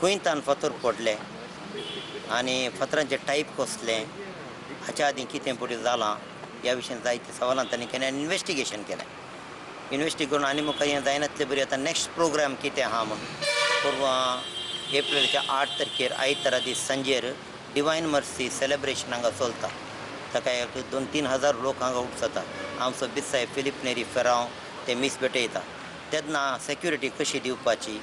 खंय फातर पडले आनी फातरांचे टायप कसले, हाच्या आदीं कितें पुढे जालां ह्या विशयान जायते सवालां तांणी केलें आनी इन्वेस्टिगेशन केलें. इन्वेस्टिगेट करून आनी मुखार हें जायनातले बरी आतां नेक्स्ट प्रोग्राम कितें आहा म्हूण परवां एप्रिलच्या 8 तारखेर आयतारा दीस सांजेर डिवायन मर्सी सेलेब्रेशन हांगा चलता. ताका एक 2-3 हजार लोक हांगा उपसता. आमचो बिसाय फिलीप नेरी फेरांव ते मीस भेटयता. तेन्ना सेक्युरिटी कशी दिवपाची,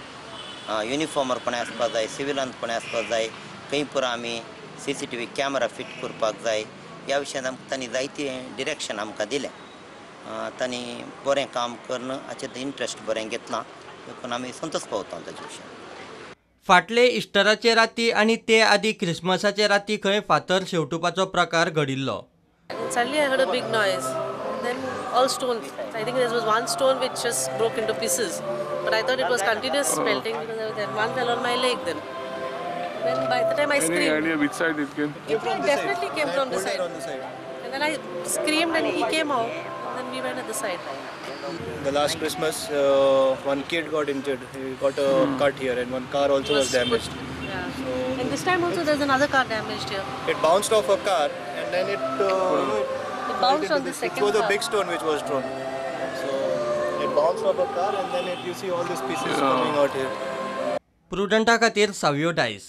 युनिफॉर्मार कोणें आसपाक जाय, सिविलांत कोणें आसपाक जाय, खंय पुरो आमी CCTV camera fit करपाक जाय, ह्या विशयांत आमकां तांणी जायते डिरेक्शन आमकां दिलें. तांणी बरें काम करून हाचें इंट्रस्ट बरें घेतलां देखून आमी संतोश पावता ताचे विशयान. फाटले इस्टराचे राती आनी ते आदी क्रिसमसाचे राती खंय फातर शेवटुपाचो प्रकार घडिल्लो. Suddenly I heard a big noise. Then all stones. I think there was one stone which just broke into pieces. But I thought it was continuous pelting because then one fell on my leg. Then by the time I screamed. Any idea which side it came? It definitely came from the side. And then I screamed and he came out. And then we went at the side. The last Christmas, one kid got injured. He got a cut here, and one car also was damaged. Yeah. So, and this time also there's another car damaged here. It bounced off a car and then it bounced on the second car. It was a big stone which was thrown. So it bounced off a car and then you see all these pieces coming out here. प्रुडंटा खातीर सावियो डायस.